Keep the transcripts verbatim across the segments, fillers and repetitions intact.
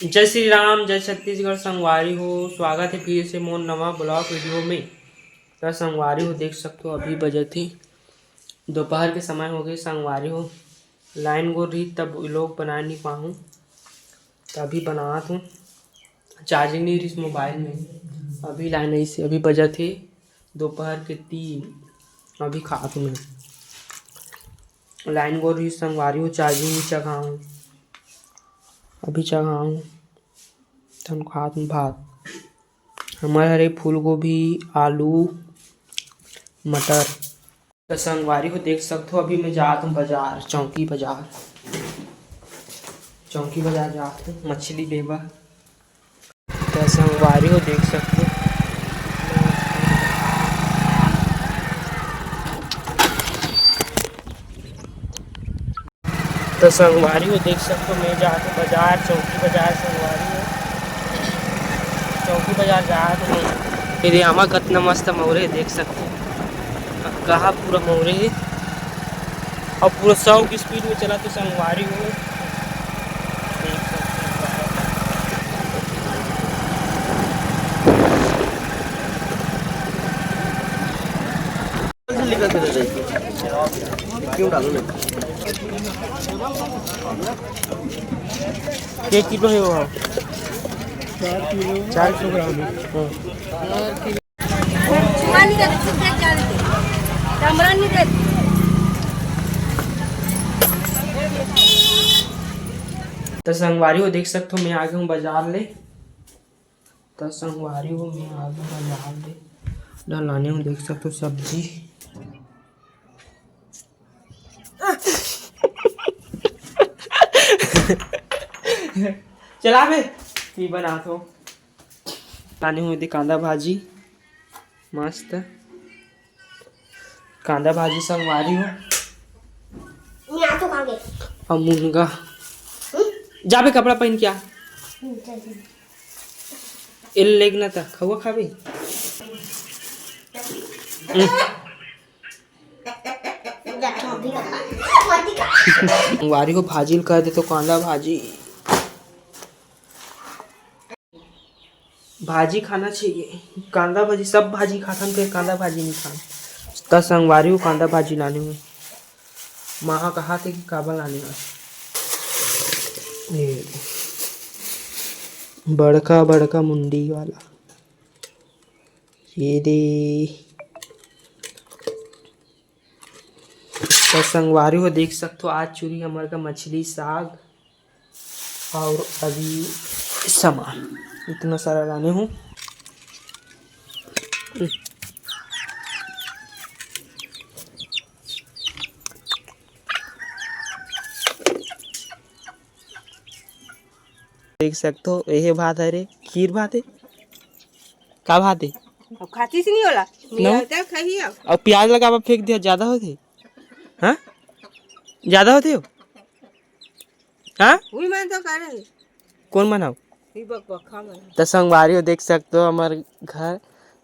जय श्री राम, जय छत्तीसगढ़ संगवारी हो, स्वागत हे फिर से मोर नवा vlog video में। त संगवारी हो, देख सकथो, अभी बजत हे, दोपहर के समय हो गए संगवारी हो। Line गो रही तब vlog बना नहीं पाहूँ, त अभी बनात हूँ। Charging नहीं रही mobile में, अभी line आई से, अभी बजत हे दोपहर के तीन। अभी खात हूँ मैं। Line गो रही संगवारी हो, charging नहीं चघाऊँ, अभी चघाऊँ। तन खात हूँ भात। हमर हरे फूलगोभी, आलू, मटर। त संगवारी हो, देख सकथो, अभी मैं जात हूँ बाजार, चौकी बाजार, चौकी बाजार जात हूँ मछली लेबर। त संगवारी हो, देख सकथो। त संगवारी हो, देख सकथो, मैं जात हूँ बाजार, चौकी बाजार संगवारी हो, चौकी बाजार जात हूँ। ये दे आमा कतना मस्त मौरे हे, देख सकथो, कहा पूरा मौरे हे, अउ पूरा सौ की speed में चलत हे संगवारी हो, देख सकथो। क्यों डालो ना? के किलो हे वो? चार किलो। चार किलो ग्राम हे। हाँ। त संगवारी हो, देख सकथो, मैं आ गया हूँ बाजार ले। त संगवारी हो, मैं आ गया बाजार ले, ला लाने हूँ, देख सकथो, सब्जी। चला बे, की बनात हो? लाने हूँ ये दे कांदा भाजी, मस्त कांदा भाजी संगवारी हो। मैं आ तो खा गए। अउ मुनगा। हम्म? जाबे कपड़ा पहन के आ। हम्म, चल, चल। एल लेग ना त खउआ खाबे। हम्म। जा, खा भी खा। मत ही खा। संगवारी हो, भाजी ल कह दे तो कांदा भाजी। भाजी खाना चाहिए, कांदा भाजी, सब भाजी खाथन, फिर कांदा भाजी नहीं खान। त संगवारी हो, कांदा भाजी लाने हूँ, माँ हा कहा थे कि काबर लाने हूँ। ये बड़का बड़का मुंडी वाला, ये दे। त संगवारी हो, देख सकथो, आज चुरी हमर का मछली साग और अभी सामान इतना सारा लाने हूँ। देख सकथो, एहे भात हरे, खीर भात हे, का भात हे? अब खातीस नहीं होला, नहीं। नहीं होता, खाही अब। अब प्याज लगा फेंक दिया, ज्यादा होथे। हाँ, ज्यादा होथे हो। हाँ, उही मन तो करे। कौन मन हो? ही बक बक खा मन। त संगवारी हो, देख सकथो, हमर घर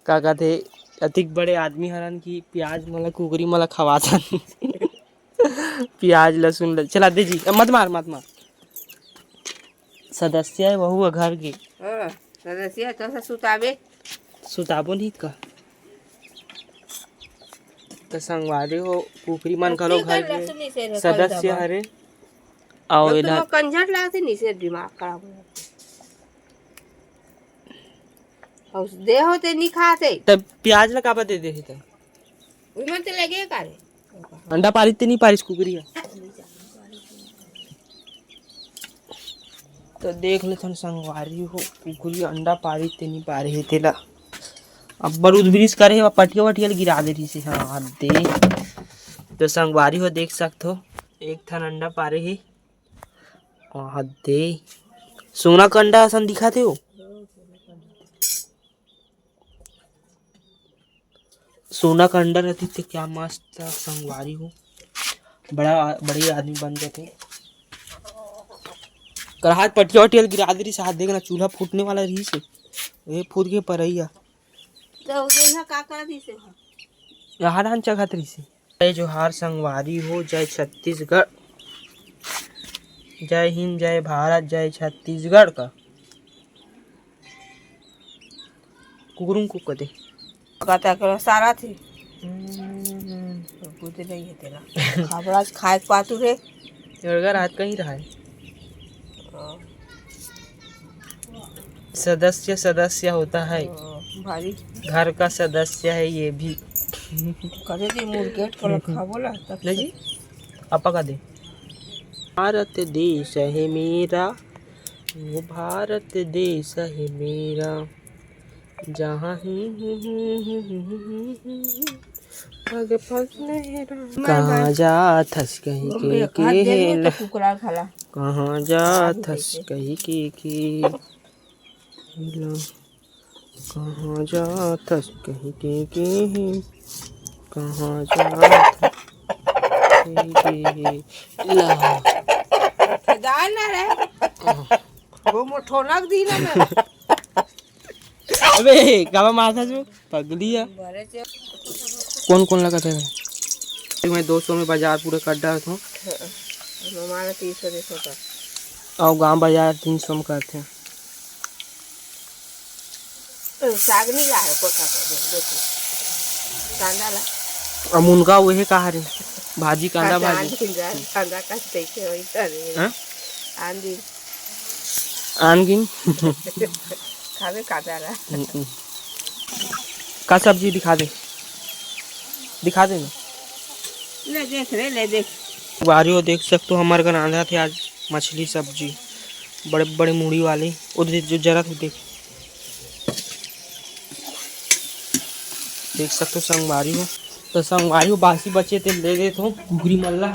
का कथे, अतिक बड़े आदमी हरन कि प्याज मला, कुकरी मला खवाथन। प्याज लहसुन ल-, चला दे जी, अब मत मार, मत मार। सदस्य हे वहू ह घर के। हाँ, सदस्य हे, तो से सुताबे। सुताबो नहीं का? त संगवारी हो, कुकरी मन घलो घर के सदस्य हरे। अउ एला कंझट लागथे, निसे दिमाग खराब हो जाथे। अउ दे होते नहीं खाते। त प्याज ला काबर दे दे हे त? उमन ते लगे का रे? अंडा पारिस ते नहीं पारिस कुकरी ह? तो देख लेथन संगवारी हो, कुकरी अंडा पारिस ते नहीं पारे हे तेला। अब्बर उदबिरिस करे हे, पटिया वटिया ल गिरा दे रहिस हे। हाँ, दे। तो संगवारी हो, देख सकथो, एक ठन अंडा पारे हे। हाँ, दे। सोना का अंडा असन दिखत हे वो। सोना का अंडा रहती तो क्या मस्त संगवारी हो, बड़ा, बड़े आदमी बन जाते। कर हाथ पटिया वटिया गिरा दे रही, हाथ देखना, चूल्हा फूटने वाला रही से, ये फूट के परैया। तो ये का कर दी से? यहाँ धान चघत रही से। जय जोहार संगवारी हो, जय छत्तीसगढ़, जय हिंद, जय भारत, जय छत्तीसगढ़ का। कुकुरुम कुक कर दे। कहता के सारा थी। हम्म, बुद्धि नहीं है तेरा। खबड़ा खाए के पातू रे। योरगर हाथ कहीं रहा है। हाँ। सदस्य सदस्य होता है। हाँ, भारी। घर का सदस्य है ये भी। करे दी मुर्गेट को खाबो ला तब नहीं जी, से। आपा का दे। भारत देश है मेरा, वो भारत देश है मेरा, जहाँ ही पग पग लहरा। कहाँ जाथस कहीं के, के हे ना। कुकरा खाला। कहाँ जाथस कहीं के, के ला। कहाँ जाथस कहीं के, के हे। कहाँ जाथस कहीं के, के हे। ला। दाल ना रहे। वो मोठोनक दी ना मैं। अबे, काबर मारथस वो? पगली है। कौन कौन लगत है? मैं दो सौ में बाजार पूरा कर डालत हूँ। हमारा तीन सौ देखो तो। और गांव बाजार तीन सौ में करते हैं। साग नहीं ला है, कोठा का दे, देखो। कांदा ला। अब उनका वही कहा रे, भाजी, कांदा भाजी। कांदा का देखे वही करे। हाँ? आंधी। आन गिन। खावे काटा रहा। हम्म, हम्म। का सब्जी दिखा दे, दिखा दे ना। ले देख रे, ले देख। संगवारी हो, देख सकते हो, हमर घर रांधा थे आज मछली सब्जी, बड़े बड़े मुड़ी वाली, उधर जो जरा तू देख, देख सकते हो संगवारी हो। तो संगवारी हो, बासी बचे ते ले देत हो कुकरी मल्ला।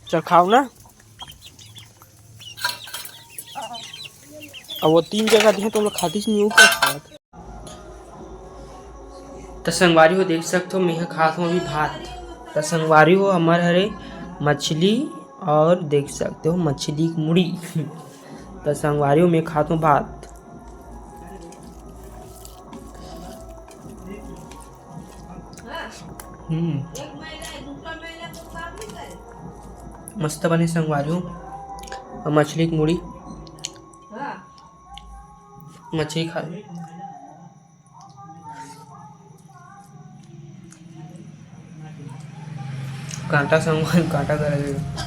चल खाओ ना। अब वो तीन जगह दिए तो हम लोग खातीस नहीं ऊपर। त संगवारी हो देख सकत हो, मेंह खात हूँ अभी भात। त संगवारी हो हमर हरे मछली और देख सकते हो मछली की मुड़ी। त संगवारी हो मैं खात हूँ भात। हम्म। मस्त बने संगवारी हो। और मछली की मुड़ी। मछली खा। कांटा संग कांटा करे।